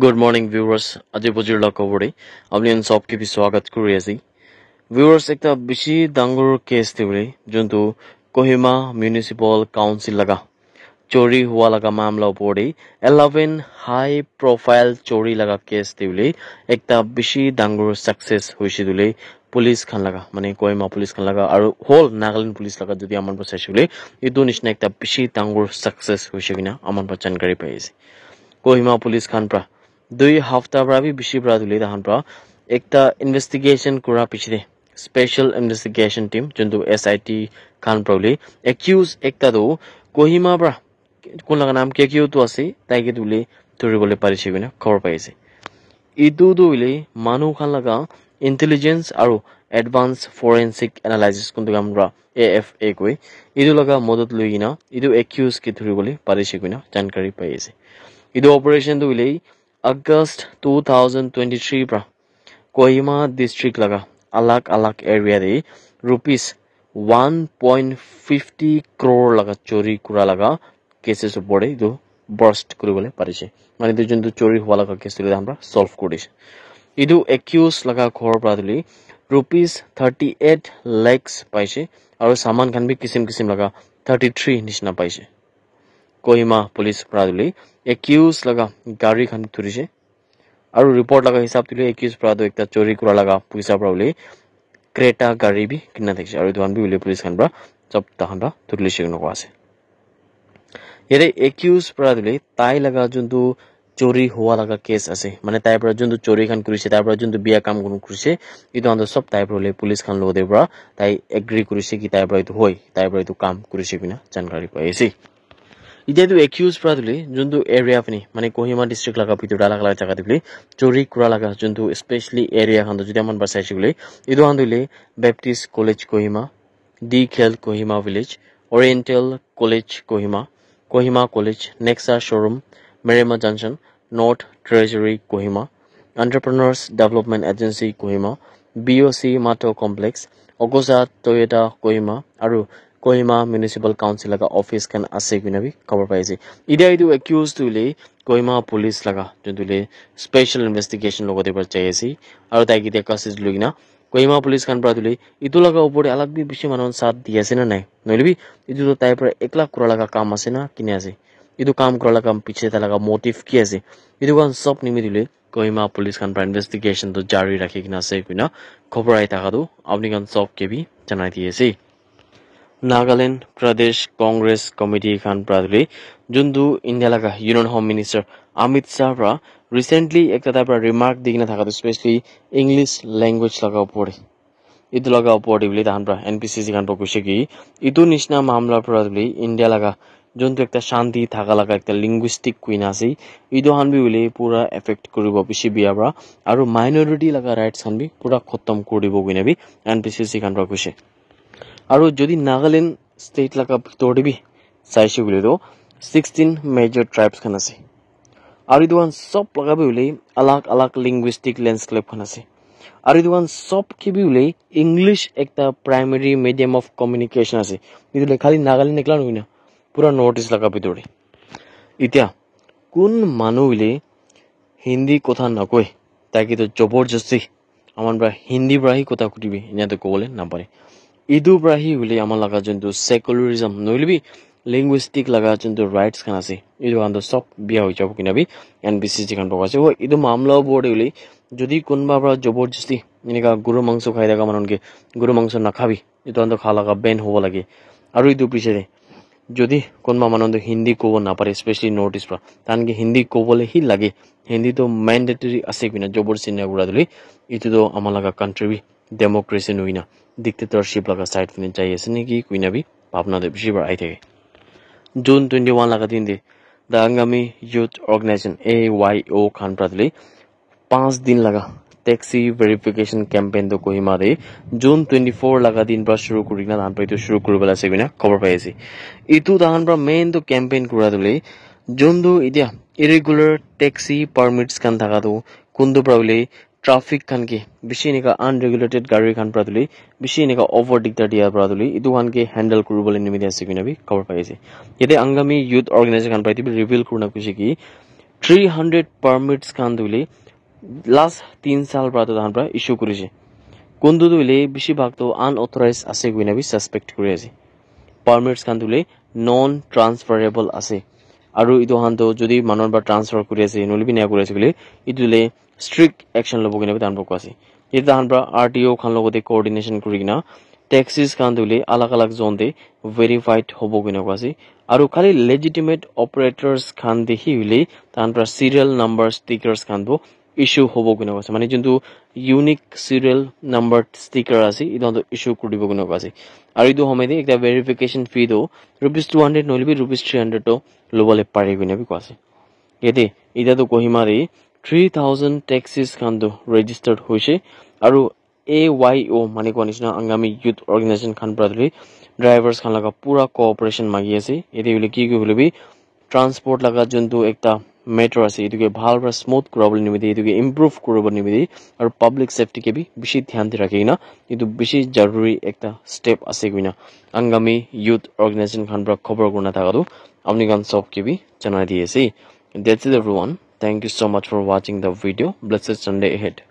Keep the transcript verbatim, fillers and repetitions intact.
Good morning, viewers. Aji bujur la khobor te apni khan sob ke bi swagat kuri ase. Viewers, ekta bishi dangor case te hoile, juntu Kohima Municipal Council laga chori hua laga mamla opor te, eleven high profile chori laga case te hoile ekta bishi dangor success hoise. Hoile police khan laga, mane Kohima police khan laga aru whole Nagaland police laga jodi aman pa saishe hoile, etu nishina ekta bishi dangor success hoise koina aman pa jankari pai ase. Kohima police khan pra dui hafta pra bi bishi pra dhuli tahan pra ekta investigation kura piche te, special investigation team, juntu S I T khan pra hoile, accused ekta tu Kohima pra, kun laga naam K Q tu ase, tai ke dhuli dhuri bole parise koina khobor pai ase. Etu tu hoile manu khan laga intelligence aru advanced forensic analysis, kuntu ke amra A F A koi, etu laga modot loi kena etu accused ke dhuri bole parise koina jankari pai ase. Etu operation tu hoile August two thousand twenty-three pra Kohima district laga alag alag area te rupees one point fifty crore laga chori kura laga cases opor te etu burst kuri bole parise. Mane etu juntu chori hua laga case tu hoile amra solve kuri dise. Etu accused laga ghor pra dhuli rupees thirty eight lakhs paise aru saman khan bi kisim kisim laga thirty three nishina paise. Kohima police pra dhuli accused laga gari khan bi dhurise. Aru report laga hisab te hoile accused pra tu ekta chori kura laga puisa pra hoile Creta gari bi kina thakishe. Aru etu khan bi hoile police khan pra sob tahan pra dhuri lishe koina koa ase. Yate accused pra tu hoile tai laga juntu chori hua laga case ase, mane tai pra juntu chori khan kurise, tai pra juntu biya kam khan kurise, etu khan tu sob tai pra hoile police khan logote pra tai agree kurise ki tai pra etu hoi, tai pra etu kam kurise koina jankari pai ase. Etia tu accused pra dhuli juntu area phane, mane Kohima district laga bhitor te alag alag jaga te hoile chori kura laga juntu specially area khan tu jodi aman pra saishe hoile, etu khan tu hoile Baptist College Kohima, D Khel Kohima Village, Oriental College Kohima, Kohima College, Nexa Showroom, Merima Junction, North Treasury Kohima, Entrepreneurs Development Agency Kohima, B O C Mato Complex, Ogoza Toyota Kohima, aru Kohima Municipal Council laga office khan ase koina bi khobor pai ase. Etia etu accused tu hoile Kohima police laga juntu hoile special investigation logote pra jai ase, aru tai ke etia custody loi kena Kohima police khan pra dhuli etu laga opor te alag bi bishi manu khan sath di ase na nai, nohoile bi etu tu tai pra ekla kura laga kam ase na kine ase, etu kam kura laga piche tai laga motive ki ase, etu khan sob nimit hoile Kohima police khan pra investigation tu jari rakhi kena ase koina khobor ahi thaka tu apni khan sob ke bi janai di ase. Nagaland Pradesh Congress Committee khan pra dhuli juntu India laga Union Home Minister Amit Shah pra recently ekta tai pra remark di kena thaka tu specially English language laga opor te, etu laga opor te hoile tahan pra N P C C khan pra koise ki etu nishina mamla pra hoile India laga juntu ekta shanti thaka laga ekta linguistic koina ase, etu khan bi hoile pura affect kuribo bishi biya pra, aru minority laga rights khan bi pura khotom kuri dibo koina bi N P C C khan pra koise. Aru jodi Nagaland state laga bhitor te bi saishe koile tu sixteen major tribes khan ase. Aru etu khan sob laga bi hoile alag alag linguistic landscape khan ase. Aru etu khan sob ke bi hoile English ekta primary medium of communication ase. Etu le khali Nagaland ekla nohoi na pura North East laga bhitor te. Etia kun manu hoile Hindi kotha nakoi, tai ke tu jabardasti aman pra Hindi pra hi kotha kutibi, enia tu kobole napare. Etu pra hi hoile aman laga juntu secularism, nohoile bi linguistic laga juntu rights khan ase, etu khan tu sob biya hoi jabo koina bi N P C C khan boka ase. Hoi, etu mamla opor te hoile jodi kunba pra jabardasti enika guru mangso khai thaka manu ke guru mangso nakhabi, etu khan tu kha laga ban hobo lage. Aru etu piche te jodi kunba manu tu Hindi kobo napare, especially North East pra, tahan ke Hindi kobole hi lage, Hindi tu mandatory ase koina jabardasti enia kura tu hoile, etu tu aman laga country bi democracy nohoi na dictatorship laga side phane jai ase naki koina bi bhabna te bishi bar ahi thake. June twenty one laga din te The Angami Youth Organization, A Y O, khan pra tu hoile panch din laga taxi verification campaign tu Kohima te June twenty four laga din pra shuru kuri kena tahan pra etu shuru kuri bole ase koina khobor pai ase. Etu tahan pra main tu campaign kura tu hoile juntu etia irregular taxi permits khan thaka tu kuntu pra hoile traffic khan ke bishi enika unregulated gari khan pra tu hoile bishi enika over diktar dia pra tu hoile etu khan ke handle kuri bole nimite ase koina bi khobor pai ase. Yate Angami Youth Organization khan pra etu bi reveal kurina koise ki Three hundred permits khan tu hoile last tin saal para tu tahan para issue kurise. Kuntu tu hoile bishi bhag tu unauthorized ase koina bi suspect kuri ase. Permits khan tu hoile non transferable ase. Aru etu khan tu jodi manu para transfer kuri ase nohole bi nai kuri ase koile etu le strict action lobo koina bi tahan para koi ase. Etu tahan para R T O khan logote coordination kuri kena taxis khan tu hoile alag alag zone te verified hobo koina koi ase. Aru khali legitimate operators khan te hi hoile tahan para serial number stickers khan tu issue hobo koina koi ase. Mane juntu unique serial number sticker ase etu khan tu issue kuri dibo koina koi ase. Aru etu homoi te ekta verification fee tu rupees two hundred nohole bi rupees three hundred tu lobole pare koina bi koi ase. Yate etia tu Kohima te three thousand taxis khan tu registered hoise. Aru A Y O mane koi nishina Angami Youth Organization khan para tu drivers khan laga pura cooperation magi ase. Yate hoile ki ki hoile bi transport laga juntu ekta matter ase etu ke bhal para smooth kura bole nimite etu ke improve kuri bole nimite aru public safety ke bi bishi dhyan de rakhi kena etu bishi jaruri ekta step ase koina Angami Youth Organization khan para khobor kurina thaka tu apni khan sob ke bi janai di ase. That's it everyone. Thank you so much for watching the video. Blessed Sunday ahead.